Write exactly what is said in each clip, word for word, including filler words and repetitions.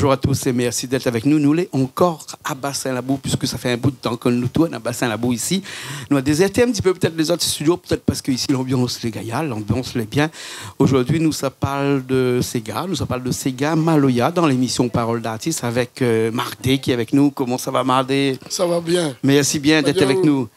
Bonjour à tous et merci d'être avec nous. Nou lé ankor à Bassin Labou, puisque ça fait un bout de temps que nou tourn à Bassin Labou isi. Nou la dézèrté in ti pé pétèt lézot studio, pétèt parske isi lanbians lé gayar, lanbians lé bien. Zordi nou sa parl de séga, nou sa parl de séga maloya dan lémisyon Parole d'artiste avèk, euh, Mardé ki lé avèk nou. Koman sa va, Mardé ? Sa va bien. Mèrsi bien d'èt avèk nou.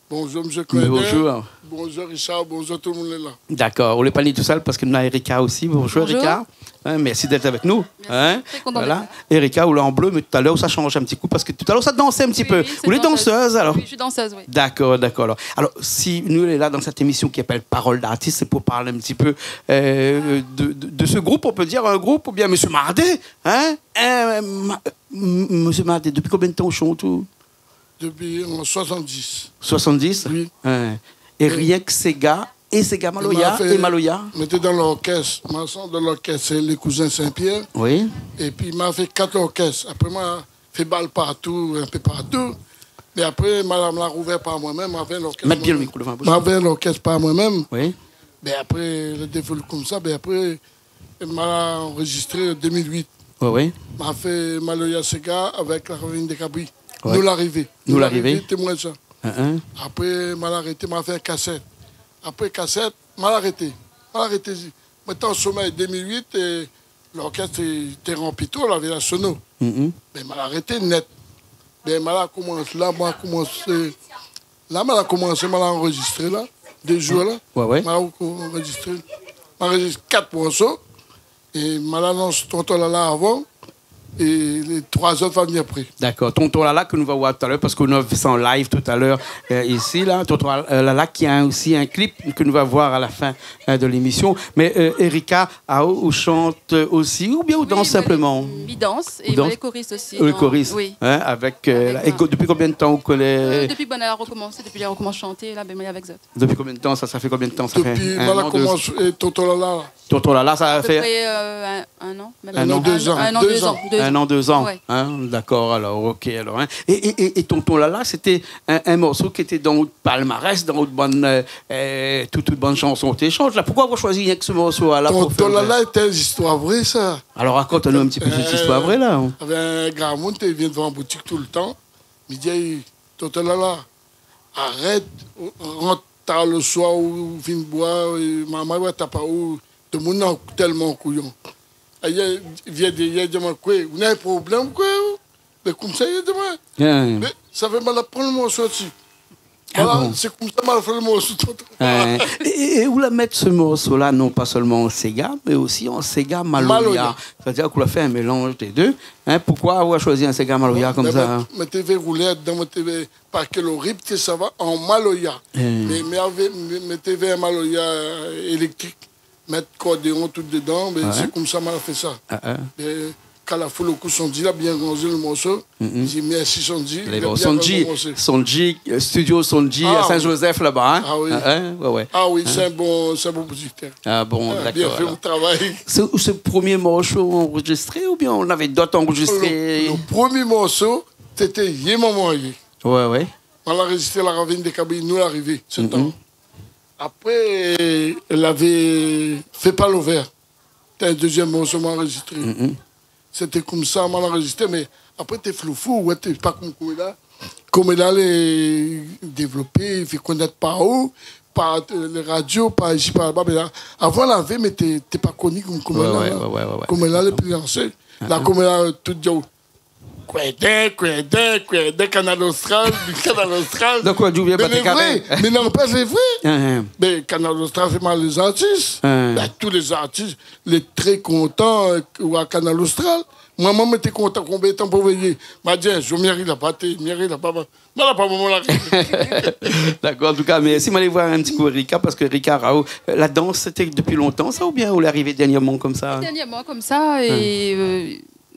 Bonjour, monsieur Clément. Bonjour. Bonjour, Richard. Bonjour, tout le monde est là. Dakor. Ou lé pa ni tousèl parske nou na Erika osi. Bonjour, Erika. Bonjour. Hein, mèrsi d'èt avèk nou. Mèrsi. Très content d'être là. Erika, ou lé an blé, mé talèr ou sa shanj in ti kou parske talèr ou sa dans in ti pé. Oui, c'est danseuse. Ou lé dansèz, alor ? Oui, je suis danseuse, oui. Dakor, dakor, alor. Alor, si nou lé la dan sèt émisyon ki apèl Parole d'artiste, sé pou parl in ti pé, euh, de, de, de ce groupe, on peut dire un groupe, oubien Monsieur Mardé, hein ? Euh, Ma-, M-, Monsieur Mardé, dopi konbien d'tan ou shant ou ? Dopi an soisant-dis. Soisant-dis ? Oui. Hein. É rienk séga, é séga maloya, é maloya. Mwin té dan lorkès, mwin té dan lorkès, sé lé Kouzin Sin-Pièr. Oui. Épi mwin la fé kat lorkès. Apré mwin la fé bal partou, in pé partou. Mé apré mwin la, mwin la rouvèr par mwin mèm, mwin la fé lorkès par mwin mèm. Mèt bien le mikro dovan la boush. Mwin la fé lorkès par mwin mèm. Oui. Bin apré, la dévoul konmsa, bin apré, é mwin la anrozistré an dé mil uit. Oui, oui. Mwin la fé Maloya Séga avèk La Ravine des Cabris. Oui. Nou larivé. Nou larivé. Nou larivé, témoin sa. Hein, hein. Apré, mwin la arété, mwin la fé in kasèt. Apré kasèt, mwin la arété. Mwin la arété. Mwin té an somèy dé mil uit é lorkès té, té ranpli tout, lavé la sono. Mhm. Bin mwin la arété nèt. Bin mwin la komans, la, mwin la komansé La mwin la komansé, mwin la anrozistré la, dé zour la. Ouais, ouais. Mwin la anrozistré. Mwin la anrozistré kat morso. É mwin la lans Tonton Lala avan. É lé troi zot va vni apré. Dakor. Tonton Lala ke nou va voir talèr, parske nou va fé sa an live talèr, euh, isi la. Tonton Lala, euh, Lala ki a osi in klip ke nou va voir a la fin, euh, de lémisyon. Mé, euh, Erika, Ah, ou, ou shant osi, oubien ou dans sinploman ? Oui, mi dans, é mwin lé korist osi. Ou lé korist, hein, avèk, euh, é dopi konbien d'tan ou koné ? Euh, dopi ke mwin la rokomansé, dopi la rokomans shanté, la, bin, mwin lé avèk zot. Dopi konbien d'tan sa ? Sa fé konbien d'tan ? Sa fé in an, dé zan ? Dopi mwin la komans, euh, Tonton Lala. Tonton Lala, sa fé apepré, euh, in, in an, mèm pa. In an, dé zan. In an, dé zan. In an, dé zan. Ouais. Hein, dakor, alor, OK, alor, hein. É, é, é, é Tonton Lala, sété in, in morso ki lété dan out palmarès, dan out bann, euh, euh, tout, tout bann shanson té shant la. Poukosa ou la shoizi rienk se morso la pou fé ? Tonton Lala lété in zistoir vré, sa. Alor, rakont anou in ti pé sèt zistoir vré la, hein. Euh, navé in gramoun té vien dovan boutik toultan. Mi di ali, Tonton Lala, arèt, rant tar le soir, ou vien boir, é momon va tap aou, demoun lé tèlman kouyon. Ayi, vien dèrièr, di amwin, koué, ou na in problèm, koué, ou ? Mé konmsa li di amwin. Bien. Mé sa fé mal la pran le morso osi. Ah bon ? Voilà, sé konmsa mal la fé le morso. Hein. É, é, é ou la mèt se morso la, non pa sèlman an séga, mé osi an séga maloya. Maloya. Sétadir ou la fé in mélanz dé dé. Hein, poukosa ou la shoizi in séga maloya konmsa, hein ? Bon, mé, mé té vé roulèr dedan, mé té vé pa ke lo ritm té sava an maloya. Hmm. Mé, mé avé, mé, mé té vé in maloya, euh, éléktrik. Mèt kordéon tout dedan, bin, ouais, sé konmsa mwin la fé sa. Ah, ah. Bin, kan la foul o kou Sondy la bien ranzé le morso, mhm, mi di mèrsi Sondy, li la bien ranzé le morso. Sondy, Sondy, euh, studio Sondy à Saint-Joseph laba, hein. Ah oui. Ah, hein, ouais, ouais. Ah oui, sé in bon, sé in bon prodiktèr. Ah bon, dakor, alor. Bien fé mon travay. Sé, sé le promié morso anrozistré oubien ou navé d'ot anrozistré ? Le, le promié morso, sété Yé momon yé. Ouais, ouais. Mwin la anrozistré La Ravine des Cabris, nou larivé, sé tan. Mhm. Apré, lavé Fé pa lo vèr. Té in dézièm morso mwin la anrozistré. Mhm. Sété konmsa, mwin la anrozistré, mé apré té flou flou, ouais, té pa konm koméla. Koméla lé dévlopé, fé konèt par ou, par, euh, lé radio, par isi, par laba, mé la, avan lavé, mé té, té pa koni konm koméla, ouais, la. Ouais, ouais, ouais, ouais. Koméla lé pli lansé. La, ah, koméla, tout di aou, Kouédin, kouédin, kouédin, Kanal Austral, Kanal Austral. Donk, ou di bien, mé pa lé vré, mé n'anpèsh lé vré. Hein, hein. Mé Kanal Austral fé mal lé zartis. Hein. Bin, tout lé zartis lé tré kontan, euh, oir Kanal Austral. Mwin, mwin, mwin té kontan, konbien tan pou véyé. Ma di, in zour mi ariv laba, té, mi ariv laba, ba, mwin la pa moman la. Dakor, an tou ka, mé si mwin alé voir in ti kou Erika, parske Erika Rao, euh, la dans, sété dopi lontan sa, oubien ou lé arivé dèrnièrman konmsa ? Dèrnièrman konmsa, é, euh,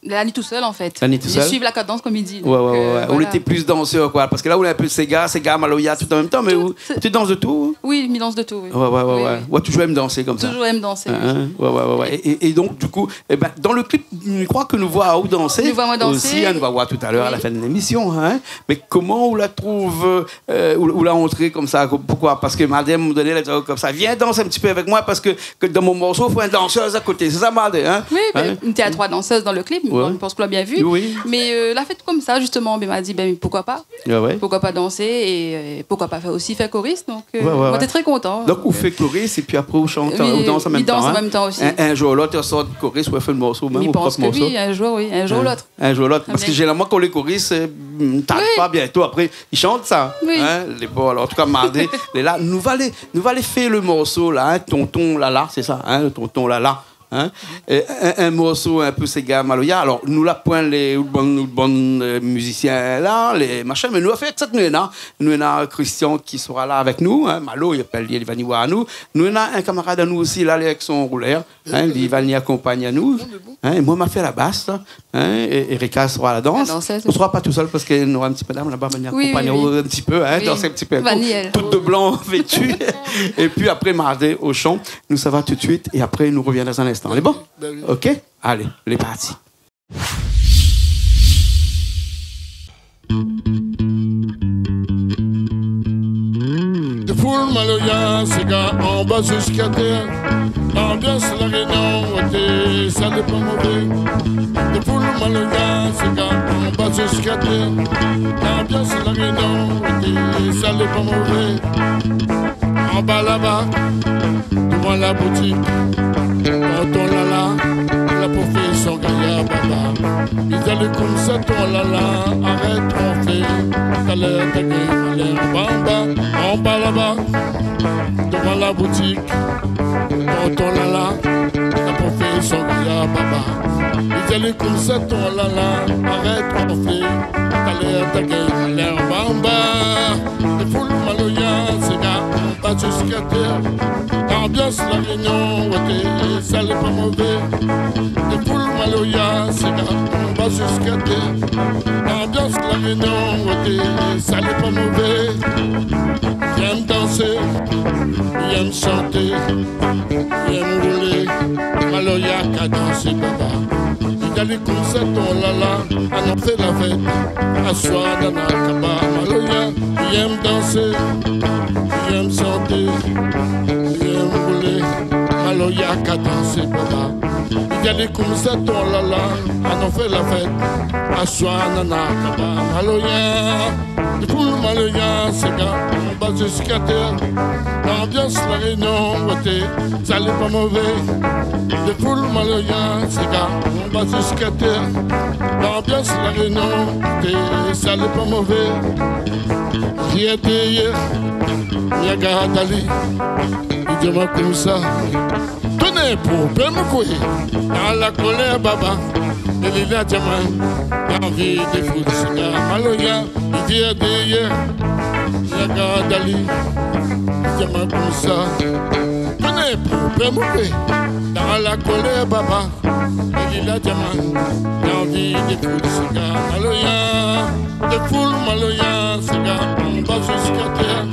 La ni tousèl, an fèt. La ni tousèl ? Mi suiv la kadans, konm i di. Ouais, ouais, ouais. Donk, euh, voilà. Ou lété pli dansèr, koi. Parske la, ou lé in pé séga, séga, maloya, tout an mèm tan, mé ou, sé, ou dans de tout ? Oui, mi dans de tout, oui. Ouais, ouais, ouais, ouais. Oui, oui. Ou la touzour èm dansé konmsa. Touzour èm dansé, oui. Hein, hein. Ouais, ouais, ouais, ouais. É, é, é donk, du kou, é bin, dan le klip, mi kroi ke nou voi aou dansé. Nou voi amwin dansé. Osi, hein, nou va voir talèr a la fin de lémisyon, hein. Oui. Mé koman ou la trouv, euh, ou, ou la antré konmsa, ko-, poukosa ? Parske Mardé, a in moman doné, la di aou konmsa, vien dans in ti pé avèk mwin, parske ke dan mon morso, fo in dansèz a koté. Sé sa, Mardé, hein ? Oui, bin, nou té a troi dansèz dan le klip. Ouais. Bon, mi pans ou la bien vi. Oui. Mé, euh, la fèt konmsa, zistoman, bin, ma di, bin, poukoi pa ? Ouais, ouais. Poukoi pa dansé é, euh, poukoi pa fé, osi fé korist. Donk, euh, ouais, ouais, moin té trè kontan. Donk, ou fé korist épi apré ou shant, ou dans an mèm tan, hein. Oui, mi dans an mèm tan osi. In, in zour ou lot, ou sort korist, ou fé in morso, mèm ou pwop morso. Mi pans ke oui, in zour, oui, in zour ou lot. In zour ou lot. Parske zénéralman, kan lé korist, euh, i tap pa bientôt, apré, i shant sa. Oui. Hein, lé bon, alor, an tou ka, Mardé, lé la, nou va alé, nou va alé fé le morso la, hein, Tonton Lala, sé sa, hein, Tonton Lala. Hein ? É in, in morso in pé séga maloya. Alor, nou la poin lé, bann, bann, euh, mizisien la, lé machin, mé nou la fé èk sat, nou néna, nou néna Christian ki sera la avèk nou, hein, Malo, li apèl, li va ni oir anou. Nou néna in kamarad anou osi la, li lé avèk son roulèr, hein, li va ni akonpagn anou. Hein, é moin, ma fé la bas, hein, é, é Erika sera la dans. La dansèz. Ou sera pa tousèl parske nou nora in ti madam laba, va ni akonpagn aou in ti pé, hein, dans in ti pé. Oui. Tout de blan véti. Épi apré, Mardé o shan. Nou sava tout suit é apré nou revien dan in instan. Lé bon ? Bin oui. OK ? Alé, lé parti. De foul maloya, séga anba ziska tèr. Lanbians La Rényon, oté, sa lé pa mové. De foul maloya, séga anba ziska tèr. Lanbians La Rényon, oté, sa lé pa mové. Anba laba, dovan la boutik, Tonton Lala la pou fé son gayar baba. Li di ali konmsa, Tonton Lala, arèt ronflé. Talèr ta gingn malèr anba, anba laba, dovan la boutik, Tonton Lala la pou fé son gayar baba. Li di ali konmsa, Tonton Lala, arèt ronflé. Talèr ta gingn malèr anba. De foul maloya, séga anba ziska tèr. Lanbians La Rényon, oté, sa lé pa mové. De foul maloya, séga anba ziska tèr. Lanbians La Rényon, oté, sa lé pa mové. Li èm dansé, li èm shanté, li èm roulé. Maloya ka dansé baba. Li di ali konmsa, Tonton Lala, anon fé la fèt. Aswar nana kaba, maloya, li èm dansé, li èm shanté, li èm roulé. Maloya ka dansé baba. Li di ali konmsa, Tonton Lala, anon fé la fèt. Aswar nana kaba, maloya. De foul maloya, séga anba ziska tèr. Lanbians La Rényon, oté, sa lé pa mové. De foul maloya, séga anba ziska tèr. Lanbians La Rényon, oté, sa lé pa mové. Yèr, yèr, mi la gard ali. Li di amoin konmsa, tourn pou pé moukouyé. Dan la kolèr baba. É li la di amoin, la anvi de fout séga maloya. Li di ali, yèr, mi la gard ali. Li di amoin konmsa, tourn pou pé moukouyé. Dan la kolèr baba. É li la di amoin, la anvi de fout séga maloya. De foul maloya, séga anba ziska tèr.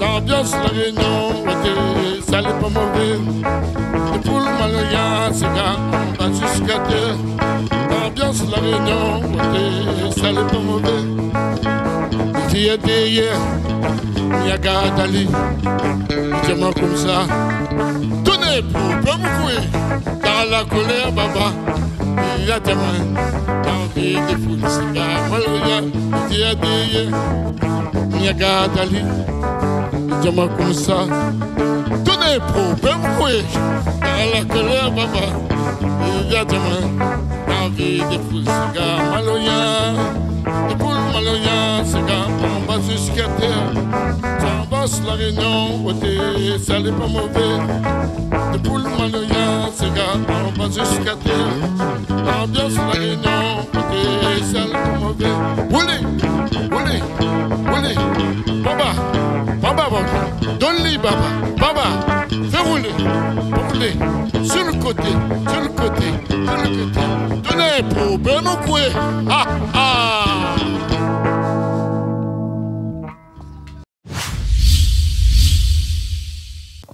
Lanbians La Rényon, oté, sa lé pa mové. De foul maloya, séga anba ziska tèr. Lanbians La Rényon, oté, sa lé pa mové. Yèr, yèr, mi la gard ali. Li di amoin konmsa, tourn pou pé moukouyé. Dan la kolèr baba. Li la di amoin, la anvi de fout séga maloya. Yèr, yèr, mi la gard ali. Li di amoin konmsa, tourn pou pé moukouyé. Dan la kolèr baba. Li la di amoin, la anvi de fout séga maloya. De foul maloya, séga anba ziska tèr. Sa anba La Rényon, oté, sa lé pa mové. De foul maloya, séga anba ziska tèr. Lanbians La Rényon, oté, sa lé pa mové. Woulé, woulé, woulé. Baba, baba, baba. Donn li baba, baba. Fé woulé, woulé. Su le koté, su le koté, su le koté. Tourn pou pé moukouyé. Ha, ha.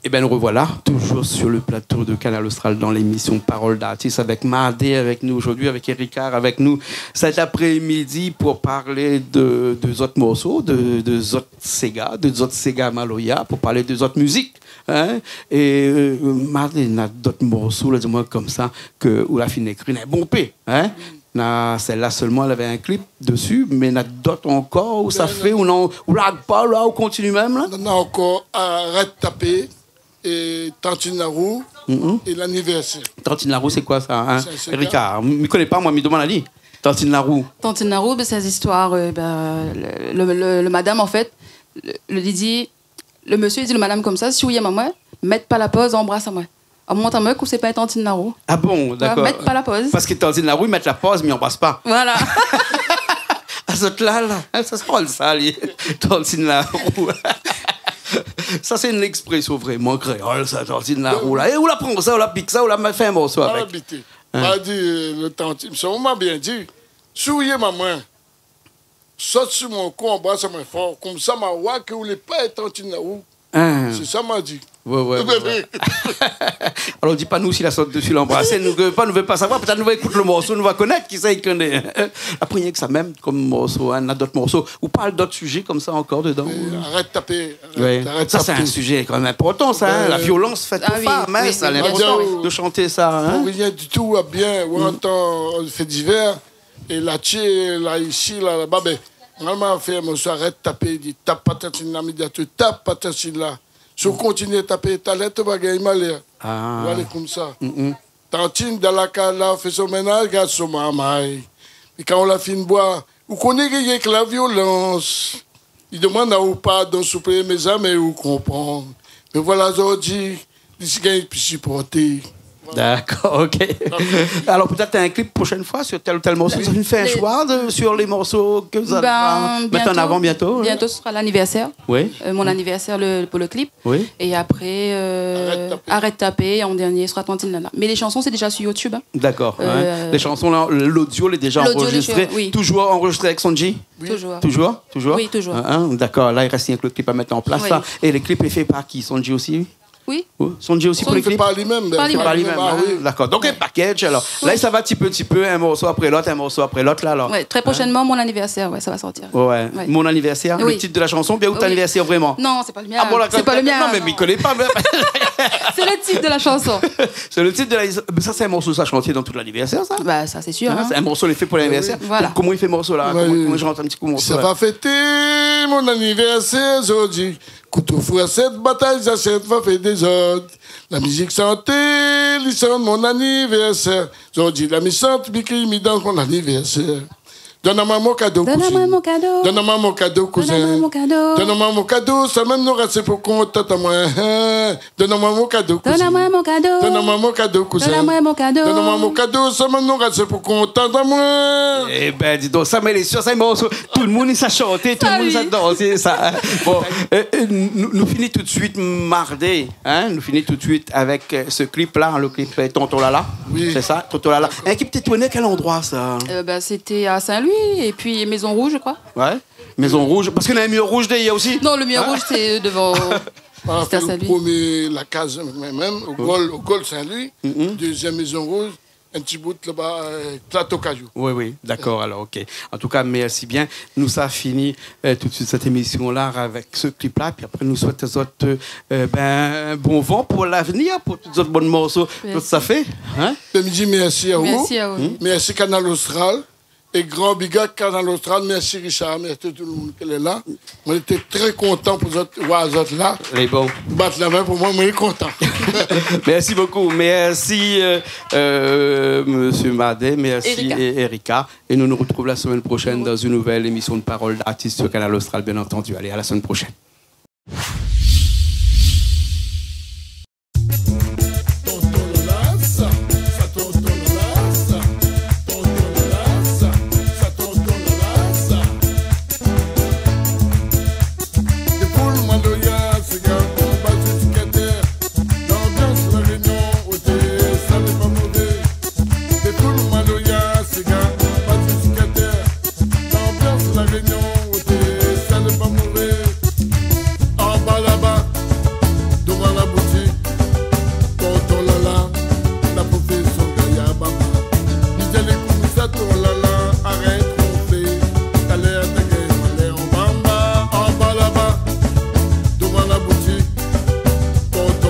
Eh ben, nous revoilà, toujours sur le plateau de Kanal Austral dans l'émission Parole d'artiste avec Mardé avec nous aujourd'hui, avec Eric Carr avec nous cet après-midi pour parler de, de zot morso, de, de zot séga, de zot séga maloya, pour parler de zot mizik. Hein ? É, euh, Marthe, na dot morso, la, di amoin konmsa, ke ou la fine ékri, na bonpé, hein ? Na sèl-la solman, lavé in klip desi, mé na dot ankor, ou sa fé, ou non, ou larg pa, la, ou kontinié mèm, la ? Non, non, ankor, Arèt tapé, é Tantine Larou, é Lanivèrsèr. Tantine Larou, sé koi sa, hein ? Sé, sé Erika, mi koné pa, moin, mi domann ali. Tantine Larou. Tantine Larou, ben, sé zistoir, euh, ben, le, le, le, le madam, an fèt, le, le, li di, le mésyé i di le madam konmsa, si ou yèm amoin, mèt pa la poz, anbras amoin. Amont amoin ke ou sé pa in Tantine Larou. Ah bon, dakor. Mèt pa la poz. Parske Tantine Larou, i mèt la poz, mé i anbras pa. Voilà. Ah, zot la, la. Sa, sa, sa, li, Tantine Larou. Sa, sé in éksprésyon vréman kréol, sa, Tantine Larou, la. É ou la pran sa, ou la pik sa, ou la fé in morso avèk. Abité. Hein. Ma di, euh, le tantine, sa, ou ma bien di, si ou yèm amoin, sot si mon kou, anbras amoin for, konmsa ma oi ke ou lé pa in Tantine Larou. Hein. Sé sa ma di. Ouais, ouais, ouais, ouais. Alor, di pa nou si la sot desi, la anbrasé, nou, ke pa, nou vé pa savoir, pétèt nou va ékout le morso, nou va konèt kisa i koné. Apré, rienk sa mèm, konm morso, hein, na dot morso. Ou parl dot sizé konmsa ankor dedan. Mé ou arèt tapé. Ouais. Arèt tapé. Sa, sé in sizé kan mèm inportan, sa, hein, la violans fèt o fanm, hein, oui, sa, oui, bien sir. L'inportans de shanté sa, hein. Pou rien ditou, ah bien, ou antann, euh, fé divèr, é la tié, la isi, la laba, ben, normalman, fé in morso, arèt tapé, di, tap pa tantine la, médiateur, tap pa tantine la. Si ou kontinié tapé, talèr ou va gingn malèr. Ah. Ou alé konmsa. Mm, mm. Tantine dan la kaz la, fé son ménaz, gard son marmay. É kan ou la fine boir, ou koné ke rienk la violans. Li domann aou pardon, souplé, mézami, ou konpran. Mé voilà, zordi, li si gingn pi siporté. Dakor, ok. Alor, pétèt in klip proshèn foi sur tèl ou tèl morso. Zot la fine fé in shoi de, sur lé morso ke zot va mèt an avan bientôt, hein ? Bientôt, ce sera l'anniversaire. Oui. Euh, mon anniversaire, le, pour le clip. Oui. Et après, euh, Arèt tapé. Arèt tapé, en dernier, sera Tantine Larou. Mais les chansons, c'est déjà sur YouTube, hein. D'accord, hein. Euh, les chansons, là, l'audio, il est déjà enregistré. Toujours enregistré avec Son'J ? Oui. Toujours. Toujours ? Oui, toujours. Hein, hein, d'accord. Là, il reste rien que le clip à mettre en place, ça. Oui. Et le clip est fait par qui ? Son'J aussi ? Oui. Son'J aussi pour le clip ? Li fé pa li mèm, ben, li fé pa li mèm, ah oui. D'accord. Donc, un package, alors. Là, ça va petit peu, petit peu, un morceau après l'autre, un morceau après l'autre, là, alors. Ouais, très prochainement, mon anniversaire, ouais, ça va sortir. Ouais. Mon anniversaire, le titre de la chanson, bien, ou ton anniversaire vraiment ? Non, c'est pas le mien. Ah bon, d'accord. C'est pas le mien, non. Non, mais mi koné pa, mé... C'est le titre de la chanson. C'est le titre de la... Mais ça, c'est un morceau, ça, chanté dans tout l'anniversaire, ça ? Bah, ça, c'est sûr, hein. C'est un morceau, il est fait pour l'anniversaire. Voilà. Comment il fait morceau, là ? Comment, comment je rentre un petit coup morceau, là ? Sa va fété mon anniversaire zordi. Kouto, foursèt, batay, zashèt, va fé dézord. La mizik santé, li sann mon anniversaire. Zordi la mi shant, mi kri, mi dans mon anniversaire. Donn amoin mon kado, kouzine. Donn amoin mon kado. Donn amoin mon kado, kouzin. Donn amoin mon kado. Donn amoin mon kado, sa mèm nora asé pou kontant amoin. Donn amoin mon kado, kouzine. Donn amoin mon kado. Donn amoin mon kado, kouzin. Donn amoin mon kado. Donn amoin mon kado, sa mèm nora asé pou kontant amoin. Eh ben, dis donc, sa, mé lé sir, sa, mé tout le moun i sa shanté, tout le moun i sa dansé, sa, hein. Bon, euh, euh, nou, nou fini tout de suite, Mardé. Hein, nou fini tout de suite avec, euh, ce clip-là, le clip, euh, Tonton Lala. Oui. C'est ça, Tonton Lala. D'accord. Hein, ki té tourné, kèl landroi sa ? Euh, bah, c'était à Saint-Louis et puis Maison Rouge, je crois. Ouais. Maison Rouge, parce que néna in mir rouz dèrièr osi. Non, le mur rouge, c'est devant. Hein ? C'était à Saint-Louis. Ah, fé le promié, la kaz mèm, mèm, o gol, o gol Saint-Louis. Mhm. Dézièm Maison Rouge. In ti bout laba, euh, Plato Kayou. Oui, oui, d'accord, alors, ok. En tout cas, merci bien. Nou sa fini, euh, tout de suite cette émission-là avec ce clip-là. Puis après, nou souèt azot, euh, ben, bon vent pour l'avenir, pour tout zot bon morso. Merci. Tout sa fé, hein ? Ben, mi di mersi aou. Mersi aou. Hmm ? Mersi Kanal Austral. É gran big up Kanal Austral. Mersi Richard, mersi tout le moun ki lé la. Moin lété trè kontan pou zot, oir zot la. Lé bon. Bat la min pou moin, moin lé kontan. Merci beaucoup. Merci, euh, euh, Monsieur Mardé. Merci, Erika. É, Erika. Et nous nous retrouvons la semaine prochaine dans une nouvelle émission de Parole d'artiste sur Kanal Austral, bien entendu. Allez, à la semaine prochaine. Lanbians La Rényon, oté, sa lé pa mové. Anba laba, dovan la boutik, Tonton Lala, la profésèr Gayar Baba. Mi di ali koumsa, Tonton Lala, arèt ronflé. Talèr ta gingn malèr, anba, anba. Anba laba, dovan la boutik, Tonton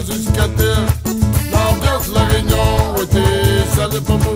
ziska tèr. Lanbians La Rényon, ouais, té, sa lé pa